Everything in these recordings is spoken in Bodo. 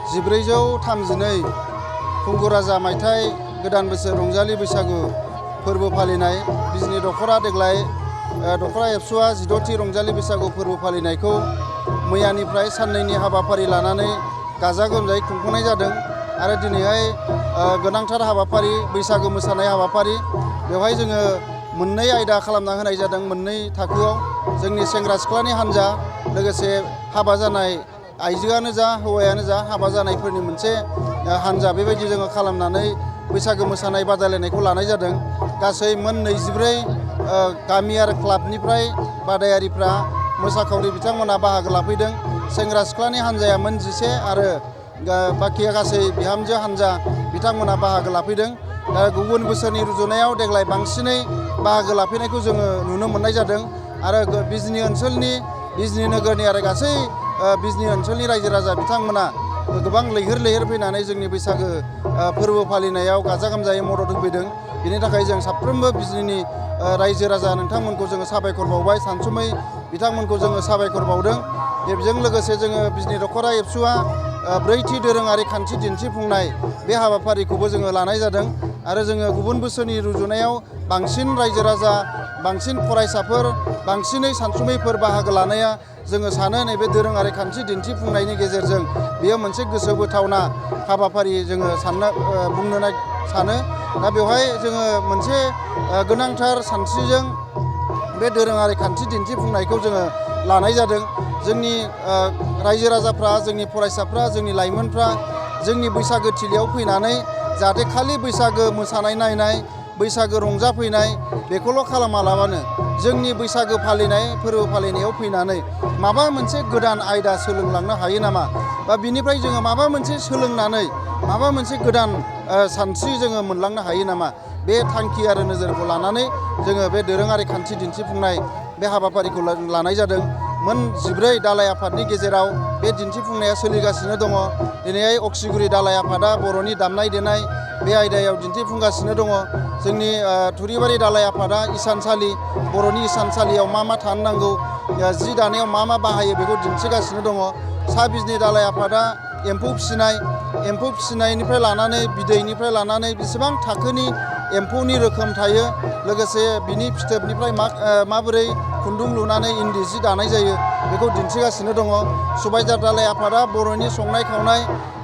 1432 कुंगुराजा मायथाइ गोदान बोसोर रंजालि बैसागु फोरबो फालिनाय बिजनी दखरा देग्लाय दखरा एबसुआ 16थि रंजालि बैसागु फोरबो फालिनायखौ मैयानिफ्राय साननैनि हाबाफारि लानानै गाजा गोमजायै खुंफुंनाय जादों आरो दिनैहाय गोनांथार हाबाफारि बैसागु मोसानाय हाबाफारि बेवहाय जोङो मोननै आयदा खालामना होनाय जादों मोननै थाखोआव जोंनि सेंग्रा सिख्लानि हान्जा लोगोसे हाबा जानाय आइजोआनो जा हौवायानो जा हाबा जानायफोरनि मोनसे हान्जा बेबायदि जोङो खालामनानै बैसागु मोसानाय बादायलायनायखौ लानाय जादों गासै मोन 24 गामि आरो क्लाबनिफ्राय बादायारिफ्रा मोसाखावरि बिथांमोना बाहागो लाफैदों सेंग्रा सिख्लानि हान्जाया मोन 11 आरो बाखिया गासै बिहामजो हान्जा बिथांमोना बाहागो लाफैदों गुबुन बोसोरनि रुजुनायाव देग्लाय बांसिनै बाहागो लाफैनायखौ जोङो नुनो मोननाय जादों आरो बिजनी ओनसोलनि बिजनी नोगोरनि आरो गासै बिजनी ओनसोलनि रायजो राजा बिथांमोना गोबां लैहोर लैहोर फैनानै जोंनि बैसागो फोरबो फालिनायाव गाजा गोमजायै मदद होफैदों बेनि थाखाय जों साफ्रोमबो बिजनीनि रायजो राजा नोंथांमोनखौ जोङो साबायखर बावबाय सानसुमै बिथांमोनखौ जोङो साबायखर बावदों बेजों लोगोसे जोङो बिजनी दखरा एबसुआ 4थि दोरोङारि खान्थि दिन्थिफुंनाय बे हाबाफारिखौबो जोङो लानाय जादों आरो जोङो गुबुन बोसोरनि रुजुनायाव बांसिन रायजो राजा बांसिन फरायसाफोर बांसिनै सानसुमैफोर बाहागो लानाया जोङो सानो नैबे दोरोङारि खान्थि दिन्थिफुंनायनि गेजेरजों बेयो मोनसे गोसो बोथावना हाबाफारि जोङो बुंनो सानो दा बेवहाय जोङो मोनसे गोनांथार सानस्रिजों बे दोरोङारि खान्थि दिन्थिफुंनायखौ जोङो लानाय जादों जोंनि रायजो राजाफ्रा जोंनि फरायसाफ्रा जोंनि लाइमोनफ्रा जोंनि बैसागो थिलियाव फैनानै जाहाथे खालि बैसागो मोसानाय नायनाय बैसागो रंजाफैनाय बेखौल' खालामालाबानो जोंनि बैसागो फालिनाय फोरबो फालिनायाव फैनानै माबा मोनसे गोदान आयदा सोलोंलांनो हायो नामा बा बिनिफ्राय जोङो माबा मोनसे सोलोंनानै माबा मोनसे गोदान सानस्रि जोङो मोनलांनो हायो नामा बे थांखि आरो नोजोरखौ लानानै जोङो बे दोरोङारि खान्थि दिन्थिफुंनाय बे हाबाफारिखौ लानाय जादों मोन 14 दालाइ आफादनि गेजेराव बे दिन्थिफुंनाया सोलिगासिनो दङ दिनैहाय अक्सिगुरि दालाइ आफादा बर'नि दामनाय देनाय बे आयदायाव दिन्थिफुंगासिनो दङ जोंनि थुरिबारि दालाइ आफादा इसानसालि बर'नि इसानसालियाव मा मा थानो नांगौ जि दानायाव मा मा बाहायो बेखौ दिन्थिगासिनो दङ सा बिजनी दालाइ आफादा एम्फौ फिसिनायनिफ्राय लानानै बिदैनिफ्राय लानानै बेसेबां थाखोनि एम्फौनि रोखोम थायो लोगोसे बिनि फिथोबनिफ्राय माबोरै खुन्दुं लुनानै इन्दि जि दानाय जायो बेखौ दिन्थिगासिनो दङ सुबाइजार दालाइ आफादा बर'नि संनाय खावनाय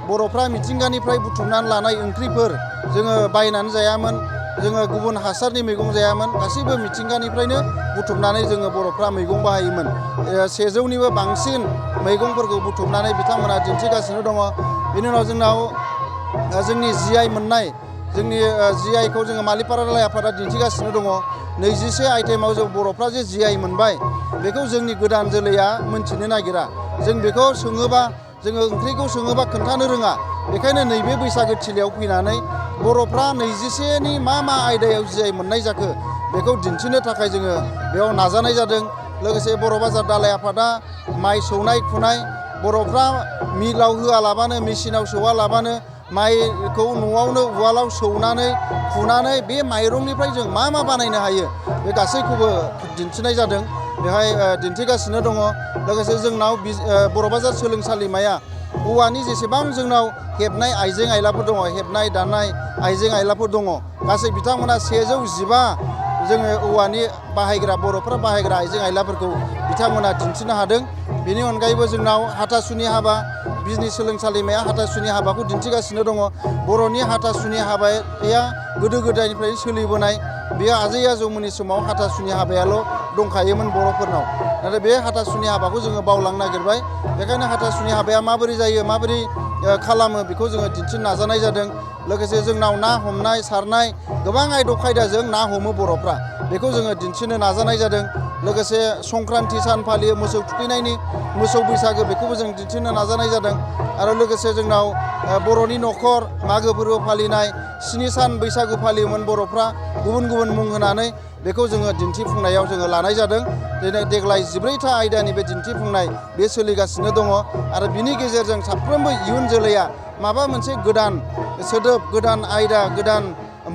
बर'फ्रा मिथिंगानिफ्राय बुथुमनानै लानाय ओंख्रिफोर जोङो बायनानै जायामोन जोङो गुबुन हासारनि मैगं जायामोन गासैबो मिथिंगानिफ्रायनो बुथुमनानै जोङो बर'फ्रा मैगं बाहायोमोन 100निबो बांसिन मैगंफोरखौ बुथुमनानै बिथांमोना दिन्थिगासिनो दङ बेनि उनाव जोंनाव जोंनि GI मोननाय जोंनि GIखौ जोङो मालिपारा दालाइ आफादा दिन्थिगासिनो दङ 21 आइटेमाव जों बर'फ्रा जे GI मोनबाय बेखौ जोंनि गोदान जोलैया मोनथिनो नागिरा जों बेखौ सोङोबा जोङो ओंख्रिखौ सोङोबा खोन्थानो रोङा बेखायनो नैबे बैसागो थिलियाव फैनानै बर'फ्रा 21नि मा आयदायाव GI मोननाय जाखो बेखौ दिन्थिनो थाखाय जोङो बेयाव नाजानाय जादों लोगोसे बर' बाजार दालाइ आफादा माइ सौनाय खुनाय बर'फ्रा मिलाव होआलाबानो मेसिनाव सौआलाबानो माइखौ न'आवनो उवालाव सौनानै खुनानै बे माइरंनिफ्राय जों मा बानायनो हायो बे गासैखौबो दिन्थिनाय जादों बेवहाय दिन्थिगासिनो दङ लोगोसे जोंनाव बर' बाजार सोलोंसालिमाया औवानि जेसेबां जोंनाव हेबनाय आइजें आइलाफोर दङ हेबनाय दानाय आइजें आइलाफोर दङ गासै बिथांमोना 115 जोङो औवानि बाहायग्रा बर'फ्रा बाहायग्रा आइजें आइलाफोरखौ बिथांमोना दिन्थिनो हादों बेनि अनगायैबो जोंनाव हाथासुनि हाबा बिजनी सोलोंसालिमाया हाथासुनि हाबाखौ दिन्थिगासिनो दङ बर'नि हाथासुनि हाबाया गोदो गोदायनिफ्रायनो सोलिबोनाय बेयो आजै आजौमोननि समाव हाथासुनि हाबायाल' दंखायोमोन बर'फोरनाव नाथाय बे हाथासुनि हाबाखौ जोङो बावलांनो नागिरबाय बेखायनो हाथासुनि हाबाया माबोरै जायो माबोरै खालामो बेखौ जोङो दिन्थिनो नाजानाय जादों लोगोसे जोंनाव ना हमनाय सारनाय गोबां आदब खायदाजों ना हमो बर'फ्रा बेखौ जोङो दिन्थिनो नाजानाय जादों लोगोसे संक्रान्ति सान फालियो मोसौ थुखैनायनि मोसौ बैसागो बेखौबो जों दिन्थिनो नाजानाय जादों आरो लोगोसे जोंनाव बर'नि न'खर मागो फोरबो फालिनाय 7 सान बैसागु फालियोमोन बर'फ्रा गुबुन गुबुन मुं होनानै बेखौ जोङो दिन्थिफुंनायाव जोङो लानाय जादों देग्लाय 14था आयदानि बे दिन्थिफुंनाय बे सोलिगासिनो दङ आरो बिनि गेजेरजों साफ्रोमबो इयुन जोलैया माबा मोनसे गोदान सोदोब गोदान आयदा गोदान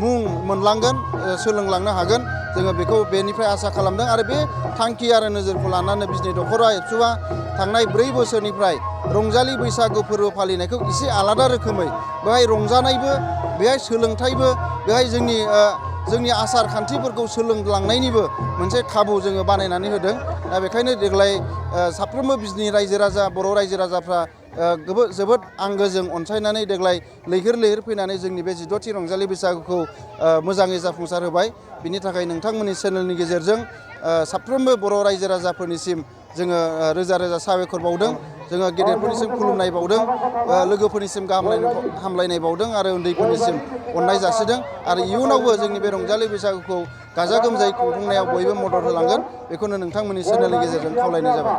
मुं मोनलांगोन सोलोंलांनो हागोन जोङो बेखौ बेनिफ्राय आसा खालामदों आरो बे थांखि आरो नोजोरखौ लानानै बिजनि दख'रा एबसुआ थांनाय 4 बोसोरनिफ्राय रंजालि बैसागु फोरबो फालिनायखौ एसे आलादा रोखोमै बेहाय रंजानायबो बेहाय सोलोंथाइबो बेहाय जोंनि आसार खान्थिफोरखौ सोलोंलांनायनिबो मोनसे खाबु जोङो बानायनानै होदों। दा बेखायनो देग्लाय साफ्रोमबो बिजनि रायजो राजा बर' रायजो राजाफ्रा जोबोद आंगोजों अनसायनानै देग्लाय लैहोर लैहोर फैनानै जोंनि बे 16थि रंजालि बैसागुखौ मोजाङै जाफुंसार होबाय। बिनि थाखाय नोंथांमोननि चेनेलनि गेजेरजों साफ्रोमबो बर' रायजो राजाफोरनिसिम जोङो रोजा रोजा साबायखर बावदों। जोङो गेदेरफोरनिसिम खुलुमनाय बावदों, लोगोफोरनिसिम हामलायनाय बावदों आरो उन्दैफोरनिसिम अननाय जासिदों आरो इयुनावबो जोंनि बे रंजालि बैसागुखौ गाजा गोमजायै खुंफुंनायाव बयबो मदद होलांगोन बेखौनो नोंथांमोननि चेनेलनि गेजेरजों खावलायनाय जाबाय।